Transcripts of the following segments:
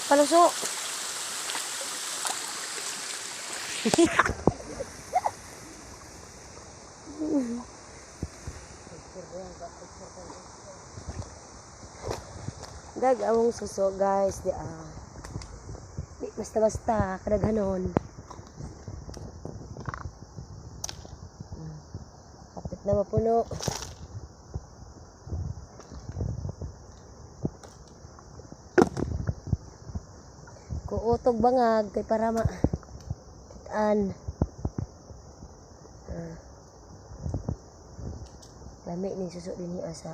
Dagat paluso. Dag among suso, guys, di ah. Di basta-basta kadaghanon. Kapit na mapuno. Kuutog bangag kay para ma kitaan. Ah. Lami ni suso din asa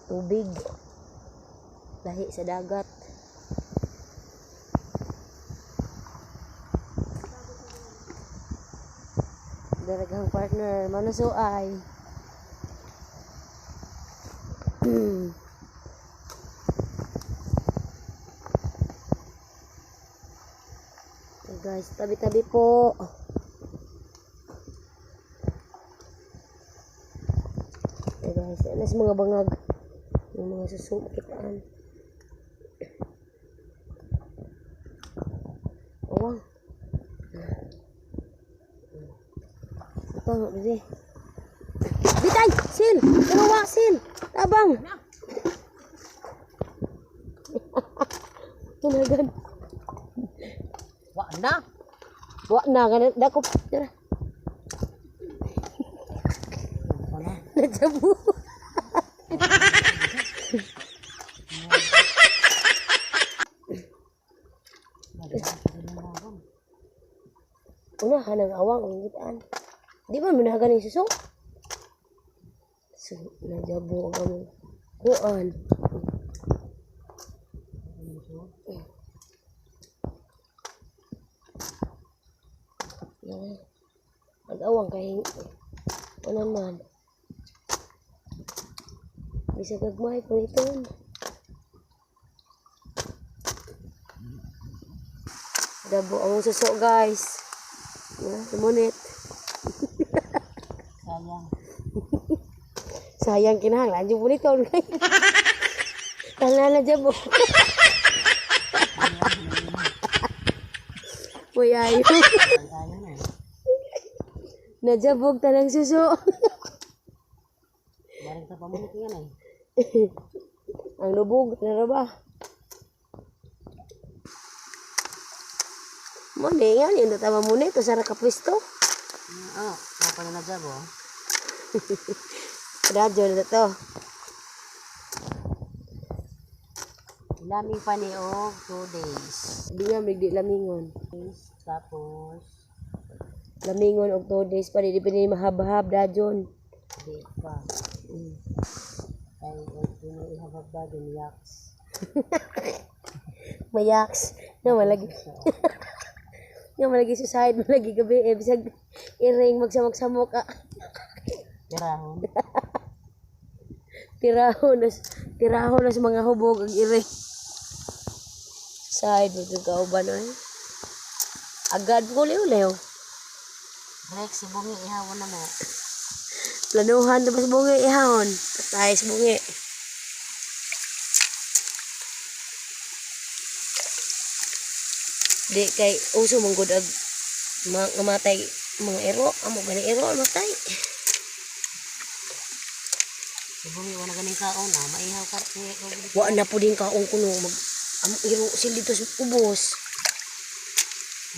tubig. Lahi sa dagat. Daragang partner, manusuay. Okay, guys, tabi-tabi po. Okay, guys, alas mga bangag. Yung mga suso, makitaan. Awang. Ito, bebe. Bitay! Sil! Dalawa, sil! Tabang! Tunagan. Wa na. Wa na, ganun. Dako. Tara. Nadyabu. Unahan ang awang ang gitaan. Di ba munahagan yung suso? So, nadyabu ang among kuan. Nag-awang kay unan man. Bisag gagmay ko ito. Dabo ang suso, guys. Yeah, lumunit. Sayang. Sayang kinahanglan jud punit kaon kay. Tala na jabo. Uy, ayo. Sayang na. Najabog talang suso. Barang sa pamunit yan eh. Ang lubog, na ba? Mo ni nga ni tama mo ni to sa kapwisto. Ah, oh, pa na jabo. Radyo na to. Laming pa ni og 2 days. Di nga mig di lamingon. Tapos Lamingon og 2 days pa di pa ni mahabhab dadyon. di pa. Ay, og di mo ihabab ba din yaks. Mayaks. Nga malagi. Nga malagi suicide malagi gabi eh bisag iring magsamok-samok ah. Tirahon. Tirahon na sa mga hubog ang iring. Suicide mo kauban oy. Agad ko lew-lew. Rex, si Bungi ihawon na mo. Planuhan na ba sa bungi ihahon? Patay sa bungi. Di kay uso mong gud ag mga matay mga ero, amo gani ero ang matay. Si Bungi wala ganing kaon ah, maihaw ka. Wa na po din kaon kuno mag amo ero sil dito sa ubos.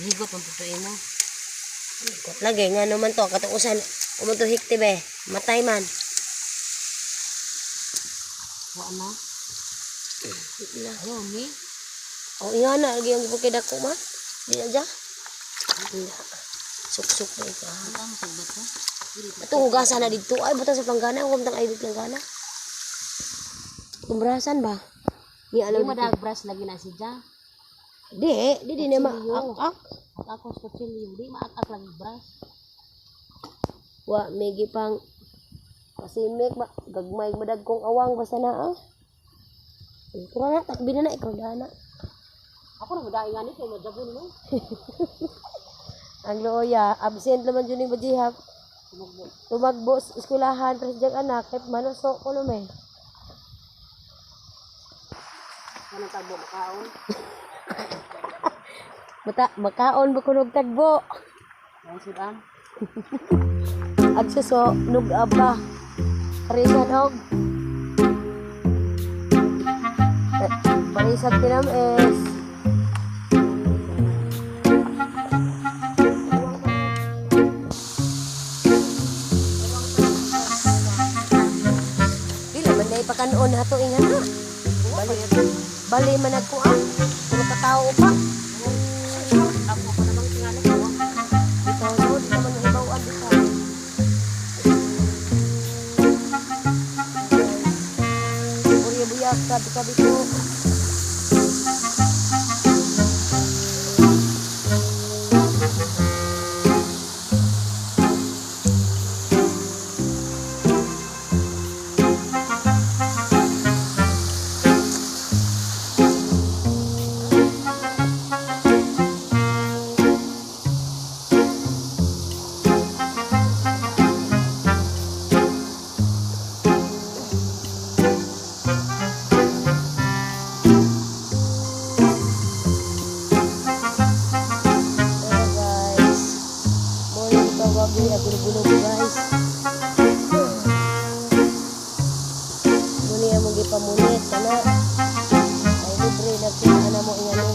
Higot ang tutuin mo. Lagi nga naman to katuusan umo to hikti be, matay man. Wa na. Ayaw ni. O iya na lagi ang gipakidako man. Di na dya. Di na. Suksok na ito. Ang sugbat ko. Ito hugasan na dito. Ay, buta sa planggana. Huwag tang ay planggana. Kumbrasan ba? Di Di alam mo dito. dag brush lagi na si Ja. Di, di di na ma. Kutsilyo. Ak, ak. At ako sa kutsilyo, di maakak lagi brush. Wa, may gipang pasimik ba. Gagmay madag kong awang basta na ah. Ikaw na, takbi na na, ikaw na na. Ako na mudaing nga ni kay majabon mo. Ang looya, absent naman yun yung bajihap. Tumugbo. Tumagbo sa eskwelahan, presidente anak, kahit manuso ko naman. Ano ng tagbo makaon. Mata, makaon ba kunog tagbo? Ay sudan. Ag suso, nug-a pa. Parisan og. Eh, parisan tinamis. Dili man day pakanon hato ingan na. Bali, bali man nagkuan. Puro ka tao pa. Ako pa namang tingali ko. Bitaw no, di naman mahibaw-an bitaw. Puriya buyak, kabi-kabi ko. Hello guys. Morning tawagi, agulog-gulog guys. Muni among gipamunit kana. Ay libre nagkinaan na mo ingano.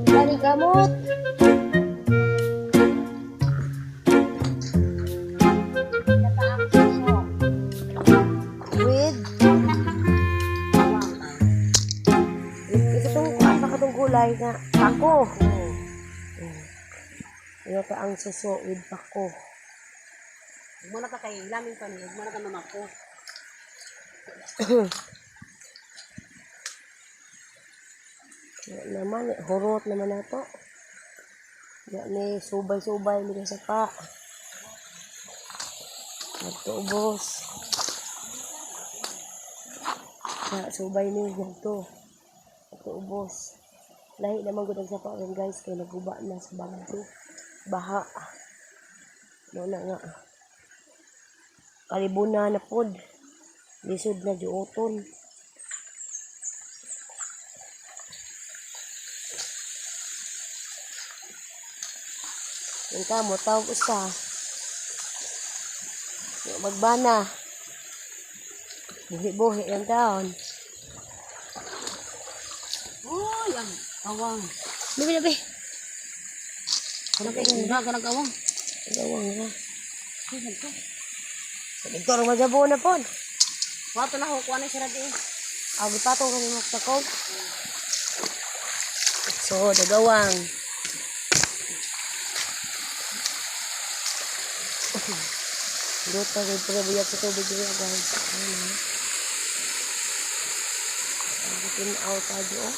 Dali gamot. Ginataang suso. With Awang. ito tong kuan pa katong gulay nga pako. Ito ang suso with pako. Huwag mo na ka kay lamin pa ni, huwag mo na ka mamako. Wa naman, eh, hurot naman na to. Ya ni subay-subay mi sa pa. Nagtuubos. Na subay ni ganto. Nagtuubos. Lahi naman gud ang sapa ron guys kay naguba na sa bagyo. Baha. Mo na nga. Kalibuna na pod. Lisod na juoton. Yung kamo, tawag usa. Yung magbana. Buhi-buhi lang taon. Uy, ang awang. Bibi na, bi. Kanang kay unga kanang awang. Gawang nga. Ay, nagto. Dito rin majabo na pod. Wato na ko kuha na sira di. Agi patong kami magtakog. So, nagawang. Luto rin pero buyag sa tubig niya guys. Ayan ah. Ang tinaw tayo oh.